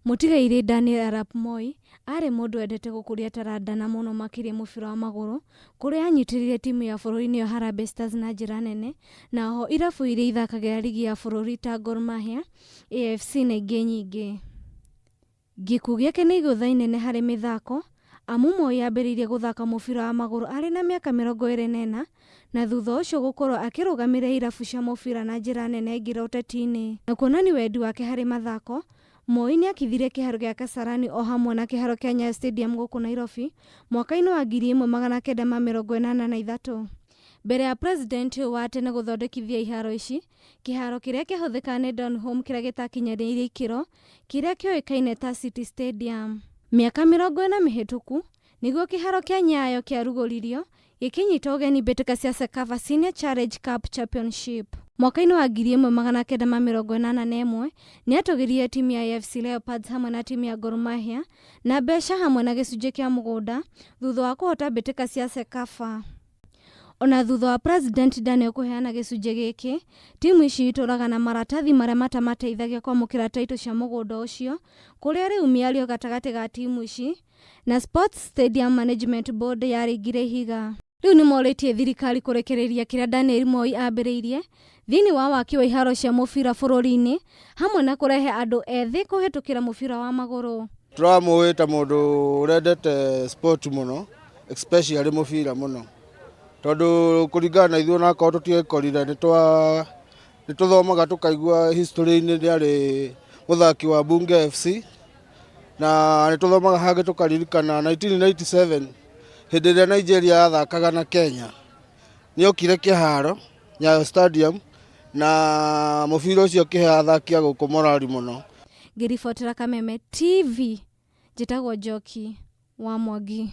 Mũtigairĩ Daniel Arap Moi aarĩ mũndũ wendete gũkũria taranda na mũno makĩria mũbira wa magũrũ kũrĩa anyitĩrĩire timu ya bũrũri nĩyo Harambee Stars na njĩra nene na oho irabu iria ithakagĩra rigi ya bũrũri ta Gor Mahia, AFC na ingĩ nyingĩ. Gĩkuũ gĩake nĩ igũtha inene harĩ mĩthako amu Moi ambĩrĩirie gũthaka mũbira wa magũrũ arĩ na mĩaka 24 na thutha ũcio gũkorwo akĩrũgamĩrĩra irabu cia mũbira na njĩra nene aingĩra ũteti-inĩ. Na kuonania wendi wake harĩ mathako, Moi nĩakithirie kĩharo gĩa Kasarani o hamwe na kĩharo kĩa Nyayo Stadium gũkũ Nairobi mwaka-inĩ wa 1983. Mbere ya President ũyũ wa tene gũthondekithia iharo ici, kĩharo kĩrĩa kĩahũthĩkaga nĩ Donholm kĩrĩa gĩtakinyanĩirie ikĩro, kĩrĩa kĩoĩkaine ta City Stadium. Mĩaka 40 mĩhĩtũku, nĩguo kĩharo kĩa Nyayo kĩarugũririo, gĩkĩnyita ũgeni mbĩtĩka cia CECAFA Senior Challenge Cup Championship. Mwaka-inĩ wa 1981, nĩatũgĩririe timu ya AFC Leopards hamwe na timu ya Gor Mahia na mbeca hamwe na gĩcunjĩ kĩa mũgũnda thutha wa kũhota mbĩtĩka cia CECAFA. Ona thutha wa President Daniel kũheana gĩcunjĩ gĩkĩ, timu ici itũraga na maratathi marĩa matamateithagia kwamũkĩra taitũ cia mũgũnda ũcio, kũrĩa rĩu mĩario gatagatĩ ga timu ici na Sports Stadium Management Board yaringire ihiga. Rĩu nĩmorĩtie thirikari kũrekereria kĩrĩa Daniel Moi ambĩrĩirie thĩinĩ wa waki wa iharo cia mũbira bũrũri-inĩ hamwe na kũrehe andũ ethĩ kũhĩtũkĩra mũbira wa magũrũ. Tũramũĩ ta mũndũ ũrendete sport mũno, especially mũbira mũno, tondũ kũringana na ithuĩ onakorwo tũtiekorire nĩ tũthomaga tũkaigua history-inĩ nĩ arĩ mũthaki wa Bunge FC, na nĩ tũthomaga hangĩ tũkaririkana 1997 hĩndĩ ĩrĩa Nigeria yathakaga na Kenya, nĩ okire kĩharo Nyayo Stadium na mũbira ũcio ũkĩhe athaki a gũkũ morali mũno. Ngĩribotera Kameme TV, njĩtagwo Njoki wa Mwangi.